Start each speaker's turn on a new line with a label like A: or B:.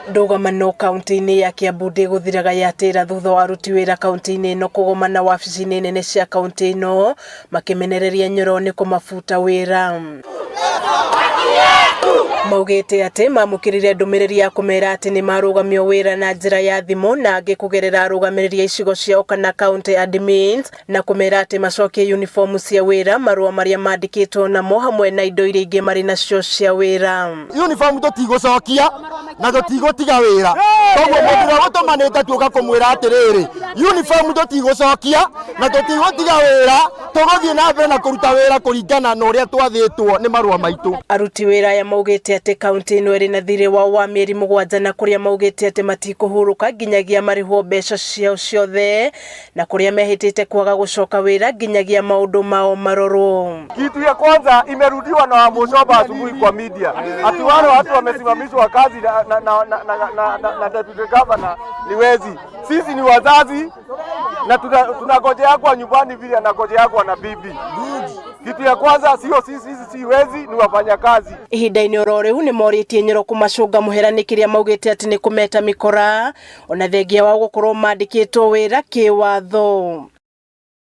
A: Ndũgamano kaunti-inĩ ya Kiambu ndĩgũthiraga yatĩra thutha wa aruti wĩra kaunti-inĩ ĩno kũgomana wabici-inĩ nene cia kaunti ĩno makĩmenereria Nyoro nĩ kũmabuta wĩra. Maugĩte atĩ mamũkĩrire ndũmĩrĩri ya kũmera atĩ nĩ marũgamio wĩra na njĩra ya thimũ na angĩ kũgerera arũgamĩrĩri a icigo ciao kana county admins na kũmera atĩ macokie uniform cia wĩra, marũa marĩa mandĩkĩtwo namo hamwe na indo iria ingĩ marĩ nacio cia wĩra.
B: Uniform tũtigũcokia na tũtigũtiga wĩra, koguo mũndũ ũrĩa ũtũmanĩte tuoka kũmwĩra atĩrĩrĩ, uniform tũtigũcokia na tũtigũtiga wĩra, tũgũthiĩ na mbere na kũruta wĩra kũringana na ũrĩa twathĩtwo nĩ marũa maitũ.
A: Aruti wĩra aya maugĩte atĩ kaunti ĩno ĩrĩ na thirĩ wao wa mĩeri 7 na kũrĩa maugĩte atĩ matikũhurũka nginyagia marĩhwo mbeca ciao ciothe na kũrĩa mehĩtĩte kwaga gũcoka wĩra nginyagia maũndũ mao marorwo.
C: Kitu ya kwanza imerudiwa na Wamuchomba asubuhi kwa media ati wale watu wamesimamishwa kazi na, na, na, na, na, na, na, na deputy governor ni wezi. Sisi ni wazazi na tunangojea kwa nyumbani vile anangojea kwa na bibi. Kitu ya kwanza sio sisi, sisi si wezi, ni wafanyakazi.
A: Ihinda-inĩ oro rĩu nĩ morĩtie Nyoro kũmacũnga mũhera nĩ kĩrĩa maugĩte atĩ nĩ kũmeta mĩkora ona thengia wao gũkorwo mandĩkĩtwo wĩra kĩwatho.